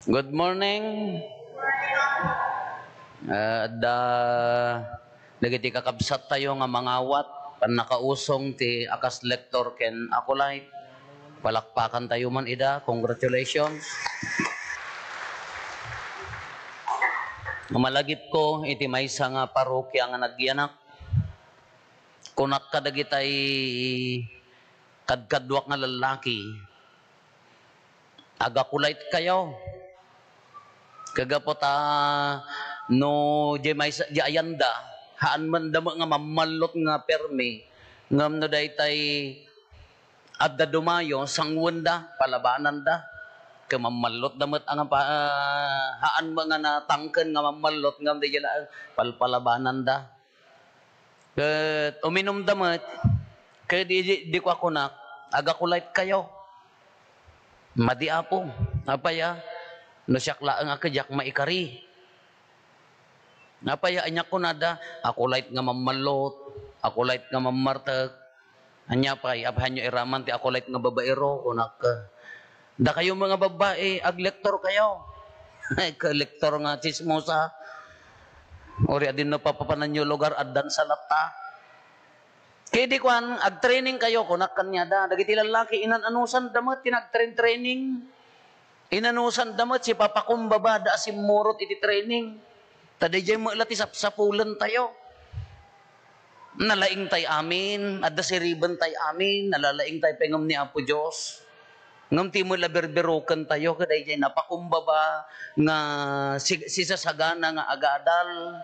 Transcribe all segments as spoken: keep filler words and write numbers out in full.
Good morning. Ah, adda dagiti kakabsattayo nga mangawat, pannakausong ti a kas lector ken acolyte. Palakpakantayo man ida. Congratulations. Malagipko iti maysa nga parokya nga nagyanak. Kunak kadagitay kadkaduak nga lallaki, "Agakulait kayo." Kagapu ta no diay maysa, diay ayanda, haan man da met nga mammallot nga permi, ngem no daytay adda dumayo, sangwenda, palabananda. Ket mammallot da met nga pa-, haan met nga natangken nga mammallot, ngem diay laeng, palpalabananda. Ket uminum da met, ket idi, idi kua kunak, "Agakulait kayo." "Madi, Apo. Apay a? No siak laeng a ket diak maikari." "Apay a?" Ania kunada, "Akulait nga mammallot, akulait nga mammartek." "Ania pay, apay hanyo iraman ti akulait nga babaero?" kunak. "Dakayo nga babbai, aglektor kayo." Ay, ka-lector nga tsismosa. Uri a dinno papapananyo lugar, addan sa latta. Ket idi kuan, "Agtraining kayo," kunak kaniada. Dagiti lallaki, inan-anusan da met ti nagtrain-training. Inanusan da met, sipapakumbaba da a simmurot iti training. Ta daydiay met la ti sapsapulen tayo. Nalaing tay amin, adda siriben tay amin, nalalaing tay pay ngem ni Apo Dios. Ngem ti met la birbiroken tayo, kadaydiay napakumbaba nga si-, sisasagana nga agadal.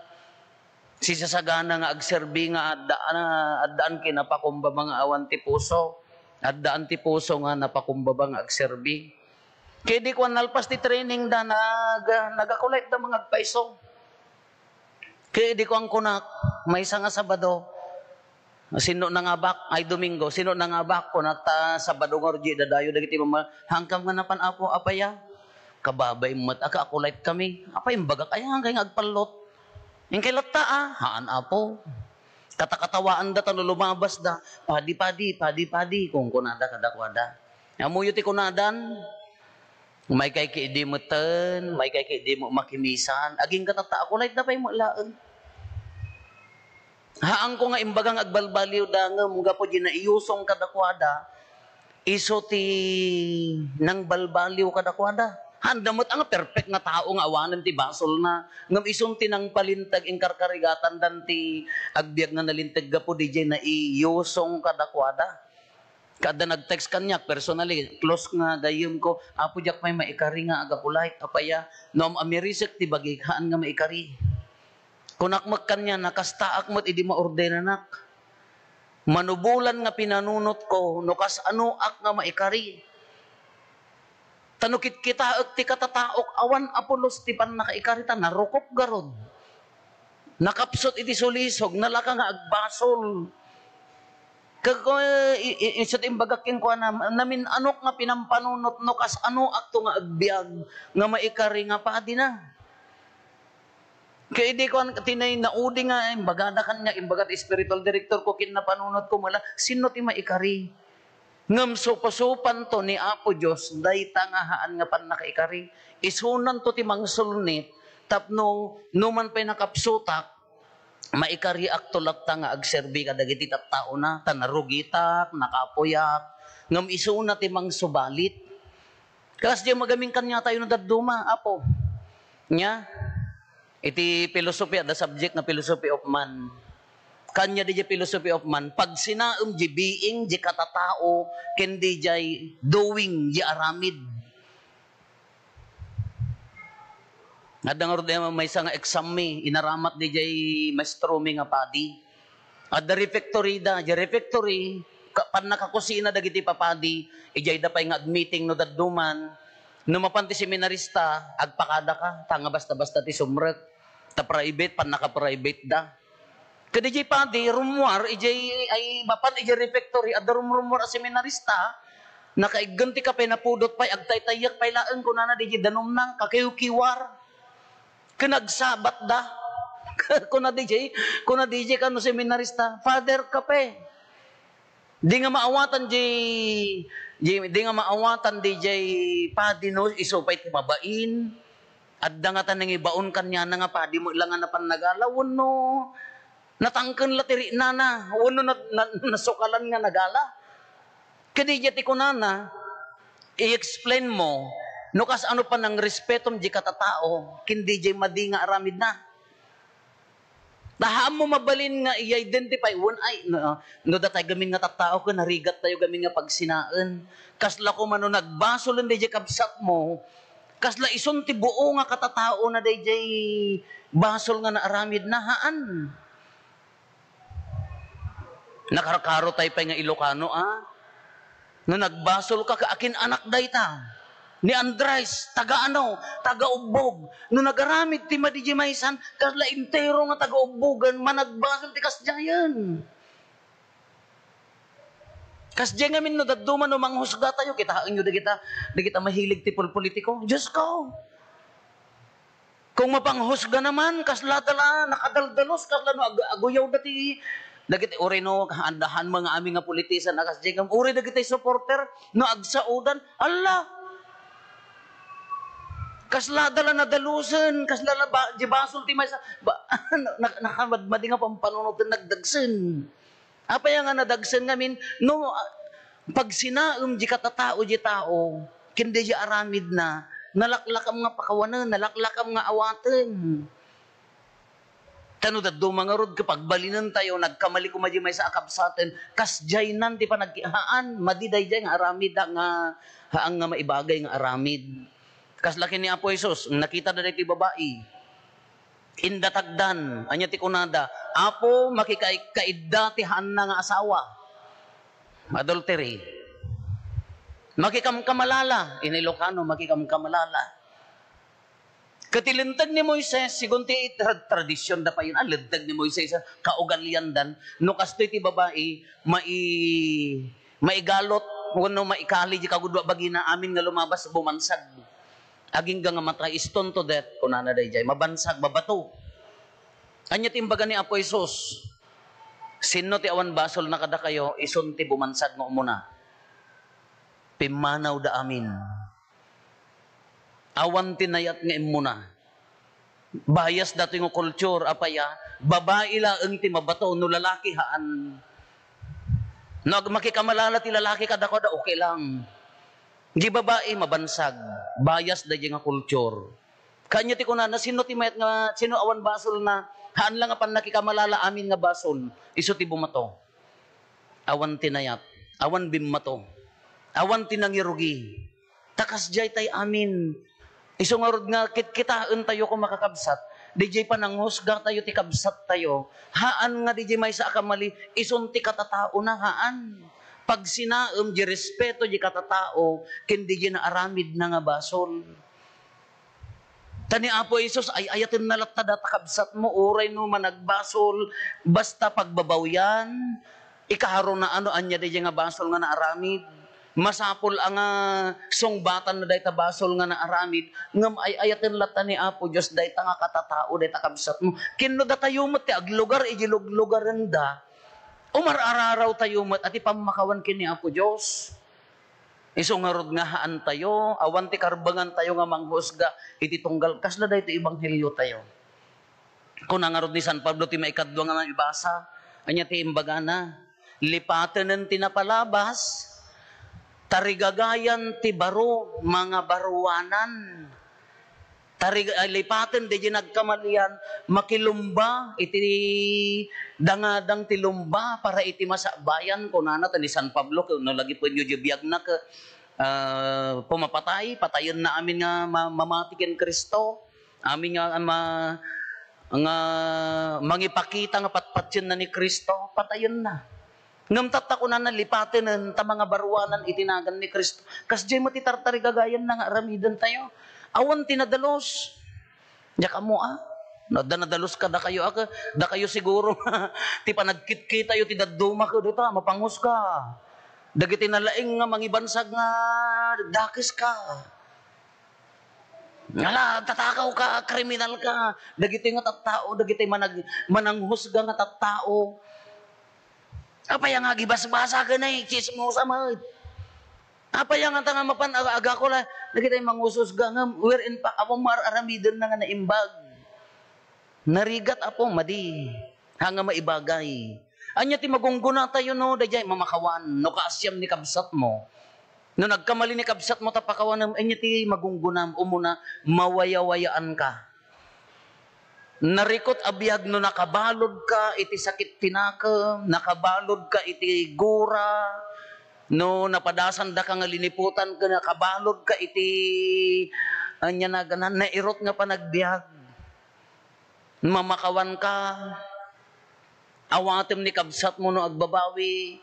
Sisasagana nga agserbi nga adda-, addaan kinapakumbaba nga awan ti puso. Addaan ti puso nga napakumbaba nga agserbi. Ket idi kuan nalpas ti training da, nag-, nagakulait da nga agpaiso. Ket idi kuan kunak, maysa nga Sabado, "Sino nangabak?" Ay, Domingo, "Sino nangabak?" kunak, ta Sabado ngarud diay dadayo dagiti mama-, "Haankam nga napan, Apo, apay a?" "Kababain met a, ket akulait kami." "Apay, imbagak aya nga agpallot?" "Inkay latta a?" "Haan, Apo." Katakatawaanda ta no lumabasda, "Padi, padi, padi, padi," kunkunada kadakuada. Ammoyo ti kunadan, "Maikay ket idi metten, maikay ket idi met makimisan." Agingga tatta, akulait da pay met laeng. Haanko nga imbaga nga agbalbaliwda, ngem gapu diay naiyusong kadakuada, isu ti nangbalbaliw kadakuada. Haanda met a nga perfect nga tao nga awanen ti basolna, ngem isun ti nangpalinteg, inkarkarigatandan ti agbiag nga nalinteg gapu diay naiyusong kadakuada. Ket adda nag-text kaniak personally, close nga gayyemko, "Apo, diak pay maikari nga agakulait, apay a? No am-amirisek ti bagik, haan nga maikari." Kunak met kaniana, "Kastaak met idi maordenanak. Mano bulan nga pinanunotko no kasanoak nga maikari. Ta no kitkitaek ti katataok, awan a pulos ti pannakaikari ta narukop garud. Nakapsut iti sulisog, nalaka nga agbasol." Ket ko, i-, i-, isu ti imbagak kenkuana, "Namin-anok nga pinampanunot no kasanoakto nga agbiag nga maikari nga padina." Ket idi kuan, tinay naudi nga imbagada kaniak, imbaga ti spiritual director ko ken napanunotko, mala, "Sinno ti maikari?" Ngem suposupanto ni Apo Dios dayta nga haan nga pannakaikari. Isunanto ti mangsulnit tapno numan pay nakapsutak, maikariakto latta nga agserbi kadagiti tattaona, ta narugitak, nakapuyak, ngem isuna ti mangsubalit. Kas diay magamin kaniatayo no dadduma, Apo. Nia, iti philosophy, adda subject nga philosophy of man. Kaniada diay philosophy of man, pagsinaem diay being, diay katatao, ken diay doing, diay aramid. Adda ngarud maysa nga exam mi, inaramat diay maestro mi nga padi. Adda refectory da, diay refectory, ka-, pannakakusina dagiti papadi, idiay da pay nga agmeeting no dadduman. No mapan ti seminarista, agpakada ka, ta nga basta-basta ti sumrek. Ta private, pannaka-private da. Ket idiay padi, rummuar, idiay, ay, mapan idiay refectory, adda rumrummuar a seminarista, nakaiggen ti kape, napudot pay, agtaytayek pay laeng, kunana, didiay danumna, kakiwkiwar. Ket nagsabatda. Kuna didiay, kuna didiay kano seminarista, "Father, kape." Di nga maawatan di, Di, di nga maawatan di jay padi no isu pay ti mabain. Adda nga ta nangibaon kaniana nga padi mo lang nga napan nagala wenno natangken la ti riknana wenno na, na, nasukalan nga nagala. Kadi jay ti kunana, i-explain mo no kas ano panangrespetom di katatao ken di jay madi nga aramidna. Ta haanmo mabalin nga i-identify, wen ay, no, no datay gamin nga tattao ken narigat tayo gamin nga pagsinaen. Kasla koma no nagbasolen dayjay kabsatmo, kasla isun ti buo nga katataona dayjay basol nga naaramidna, haan. Nakarkaro tay pay nga Ilocano, a? No nagbasolka, ka akin anak dayta. Ni Andres, taga ano? Taga Ubbog. No nagaramid ti madi jay maysan, kasla entero nga taga Ubbogen, managbasol ti kasdiayen. Kasdiay ngamin no dadduma no manghusga tayo, kitaenyo dagita, dagita mahilig ti polpolitiko. Diyos ko! Kung mapanghusga naman, kasla da la, nakadaldalos, kasla no ag-, aguyaw dati. Dagiti, uri no, haan-, haan mga amin nga politisan, a kasdiay ngam, uri dagiti supporter, no agsaodan, alla! Kasla da la nadalusen, kasla la ba, di basol ti maysa, ba, na, na, nakamadmadi nga pampanunoten nagdagsen. Apay nga nadagsen ngamin, no, ah, pagsinaem di katatao di tao, ken di aramidna, nalaklakam nga pakawanen, nalaklakam nga awaten. Ta no dadduma ngarud ket pagbalinen tayo, nagkamali koma di maysa a kabsaten, kasdiaynan ti panagki-, haan, madi daydiay nga aramid nga, haan nga maibagay nga aramid. Kasla ken ni Apo Jesus, nakita da daytoy babai. Indatagdan, ania ti kunada, "Apo, makikaikaidda ti haanna nga asawa." Adultery. Makikamkamalala, in Ilocano, makikamkamalala. Ket ti linteg ni Moises, sigun ti tra-, tradisyon da payen, a, linteg ni Moises, kaugaliandan, no kastoy ti babai, mai-, maigalot, wenno maikali di kagudua bagina, amin nga lumabas, bumansag. Agingga nga matay, stone to death, kunana daydiay, mabansag, mabato. Ania ti imbaga ni Apo Jesus? Sinno ti awan basolna kadakayo, isun ti bumansag nga umuna? Pimmanawda amin. Awan ti nayat nga immuna. Bias datoy nga culture, apay a, babai laeng ti mabato, no lalaki, haan. No ag-, makikamalala ti lalaki kadakuada, okay lang. Di babai, mabansag. Bias daydiay nga culture. Kanya ti kunana, sino ti mayat nga, sino awan basolna? Haan lang nga pannakikamalala amin nga basol. Isu ti bumato. Awan ti nayat. Awan bimmato. Awan ti nangirugi. Ta kasdiay tay amin. Isu ngarud nga kitkitaen tayo ko makakabsat. Didiay pananghusga tayo ti kabsat tayo. Haan nga didiay maysa a kamali, isun ti katataona, haan. Pagsinaem di respeto di katatao, ken didiay naaramidna nga basol. Ta ni Apo Jesus, ay-ayatenna latta data kabsatmo, uray no managbasol, basta pagbabawian, ikaharuna ano, ania daydiay nga basol nga naaramid. Masapul a nga sungbatanna dayta basol nga naaramid, ngem ay-ayaten latta ni Apo Dios dayta nga katatao, dayta kabsatmo. Ken no datayo met ti aglugar iti luglugarenda, umar-araraw tayo met a ti pammakawan ken ni Apo Dios. Isu ngarud nga haan tayo, awan ti karbengan tayo nga manghusga iti tunggal, kasla daytoy ebanghelio tayo. Kuna ngarud ni San Pablo ti maikadua nga maibasa, ania ti imbagana? Lipatenen ti napalabas, tarigagayan ti baro, mangabaruanan. Tari-, ah, lipaten daydiay nagkamalian, makilumba iti dangadang ti lumba para iti masakbayan, kunana ta ni San Pablo, ket no lagipenyo di biagna ket, ah, pumapatay, patayenna amin nga ma-, mamati ken Cristo. Amin nga ma-, nga mangipakita nga patpatienna ni Cristo, patayenna. Ngem tatta kunana, lipatenen ta mangabaruanan iti nagan ni Cristo. Kasdiay met ti tartarigagayanna nga aramiden tayo. Awan ti nadalus. Diak ammo, a? No adda nadalus kadakayo, a, ka-, dakayo siguro ti panagkitkitayo ti dadduma ket dayta, mapanghusga. Dagiti nalaing nga mangibansag nga dakes ka. Ala, tatakaw ka, kriminal ka. Dagiti nga tattao, dagiti manag-, mananghusga nga tattao. Apay nga agibasbasa ken ay, tsismosa met. Apay a ngata nga mapan aga-, agako la, dagiti mangususga ngem, wherein pa, awan mo ar-aramidenna nga naimbag. Narigat, Apo, madi. Ha nga maibagay. Ania ti magungguna tayo no, daydiay mamakawan, no kaasiam ni kabsatmo. No nagkamali ni kabsatmo ta pakawanem, ania ti magunggunam, umuna, mawayawayaanka. Narikot a biag no nakabaludka iti sakit ti nakem, nakabaludka iti gura, no napadasandaka nga liniputan ken nakabaludka iti, ania nagana, nairot nga panagbiag. Mamakawanka, awatem ni kabsatmo no agbabawi.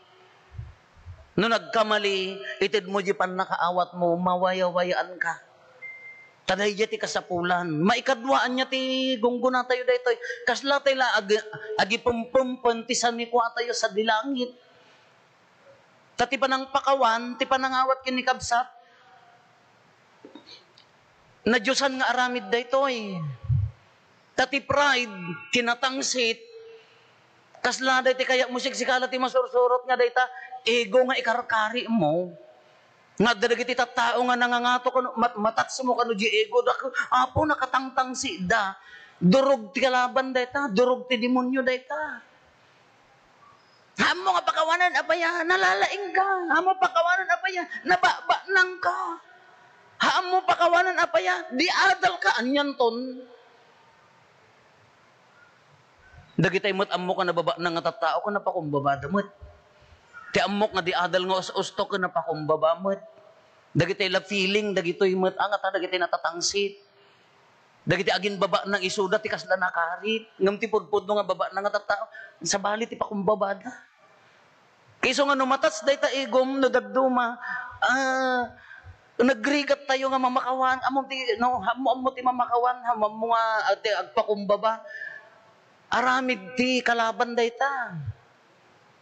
No nagkamali, itedmo di pannakaawatmo, mawayawayaanka. Ta daydiay ti kasapulan. Maikadua, ania ti gungguna tayo daytoy? Kasla tay la ag-, agipempempen ti sanikua tayo sa di langit. Ta ti panangpakawan, ti panangawat ken ni kabsat, nadiosan nga aramid daytoy. Ta ti pride, kinatangsit, kasla daytoy kayatmo siksikala ti masursurot nga dayta, ego nga ikarkarimo. Nga adda dagiti tattao nga nangangato kano, mat-, matats mo kano di ego, dak-, Apo, nakatangtangsit da. Durog ti kalaban dayta, durog ti demonio dayta. Haanmo nga pakawanen, apay a nalalaingka? Haanmo pakawanen, apay a nababaknangka? Haanmo pakawanen, apay a di adalka? Anianton? Dagitay met ammok a nababaknang nga tattao ken napakumbabada met. Ti ammok nga di adal nga us-usto ken napakumbaba met. Dagitay la feeling, dagitoy met, a, ngata dagitay natatangsit. Dagiti aginbabaknang isuda ti kasla nakarit, ngem ti pudpudno nga babaknang nga tattao, sabali ti pakumbabada. Kaiso nga no matats dayta igom no dadduma, ah, nagrigat tayo nga mamakawan, ammom ti, no, ammo, ammo ti mamakawan, ammo nga, ah, ti agpakumbaba. Aramid ti kalaban dayta.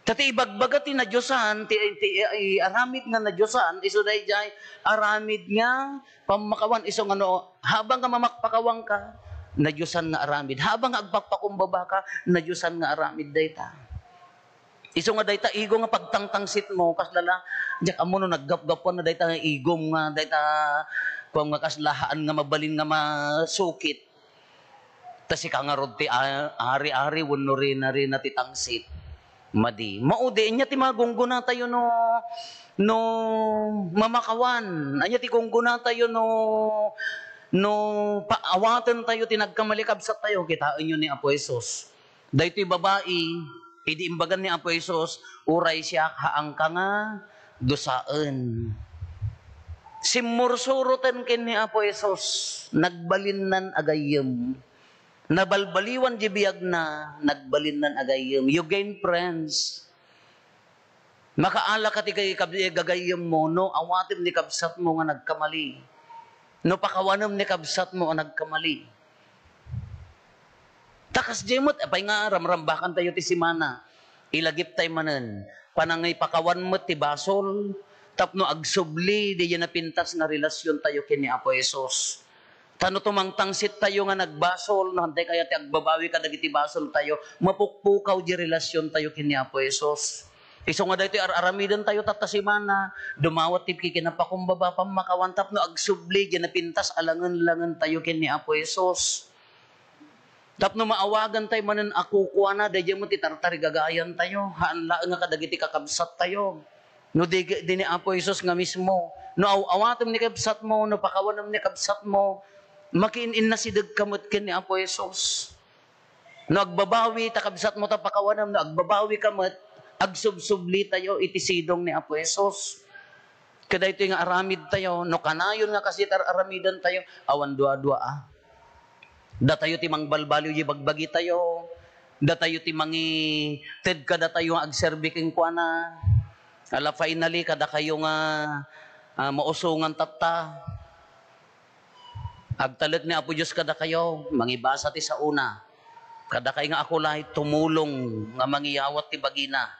Ta ti ibagbaga ti nadiosan, ti, ti, i-, aramid nga nadiosan, isu daydiay aramid nga pammakawan, isu nga no, habang nga mamakpakawan ka, nadiosan nga aramid. Habang nga agpakpakumbaba ka, nadiosan nga aramid dayta. Isu nga dayta, igo nga pagtangtangsit mo, kasla la, diak ammo no naggapgapuan na dayta nga igom nga, dayta, kuwan nga kasla, haan nga mabalin nga masukit. Ta sika ngarud ti a-, ari-ari wenno rina-rina ti tangsit. Madi. Maudi, ania ti magungguna tayo no, no mamakawan? Ania ti gungguna tayo no, no paawaten tayo ti nagkamali kabsat tayo? Kitaenyo ni Apo Jesus. Daytoy babai, idi imbagan ni Apo Jesus, "Uray siak, haanka nga dusaen." Simmursuroten ken ni Apo Jesus, nagbalinnan a gayyem. Nabalbaliwan di biagna, nagbalinnan a gayyem. You gain friends. Makaala ka ti gay-, kab-, gagayyemmo no awatem ni kabsatmo nga nagkamali. No pakawanem ni kabsatmo a nagkamali. Ta kasdiay met, apay nga ramrambakan tayo ti simana. Ilagip tay manen, panangipakawan met ti basol, tapno agsubli diay napintas nga relasyon tayo ken ni Apo Jesus. Ta no tumangtangsit tayo nga nagbasol, no hantay kaya ti agbabawi kadagiti basol tayo, mapukpukaw di relasyon tayo ken ni Apo Jesus. Isu nga daytoy ar-aramiden tayo tatta simana, dumawat ti kikinapakumbaba, pammakawan tapno agsubli diay napintas a langen-langen tayo ken ni Apo Jesus. Tapno maawagan tayo manen a kukuana, daydiay met ti tartarigagayan tayo, haan laeng nga kadagiti kakabsat tayo. No di, di ni Apo Jesus nga mismo, no aw-awatem ni kabsatmo, no pakawanem ni kabsatmo, makiin-innasideg ka met ken ni Apo Jesus. No agbabawi ta kabsatmo ta pakawanem, no agbabawi ka met, agsubsubli tayo iti sidong ni Apo Jesus. Kadaytoy nga aramid tayo, no kanayon nga kasi tar-aramiden tayo, awan dua-dua, ah. Datayo ti mangbalbaliw di bagbagi tayo. Datayo ti mangited kadatayo nga agserbi kenkuana. Ala, finally, kadakayo nga, ah, mausongan tatta. Agtalek ni Apo Dios kadakayo, mangibasa ti saona. Kadakay nga akulay, tumulong nga mangiyawat ti bagina.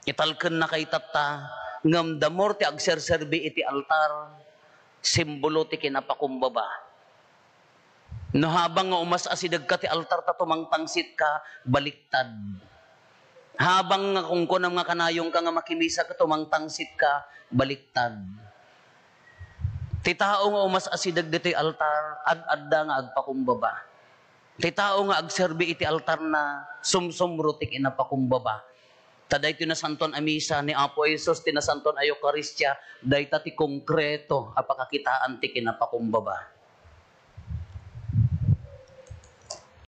Italkenna kay tatta, ngem the more ti agserserbi iti altar, simbolo ti kinapakumbaba. No habang nga umas-asideg ka ti altar ta tumangtangsit ka, baliktad. Habang nga kunkunam nga kanayonka nga makimisa ket umangtangsit ka, baliktad. Ti tao nga umas-asideg ditoy altar, ad-adda nga agpakumbaba. Ti tao nga agserbi iti altarna, sumsumro ti kinapakumbaba. Ta daytoy nasantoan a misa ni Apo Jesus, ti nasantoan a Eukaristia, dayta ti konkreto a pakakitaan ti kinapakumbaba.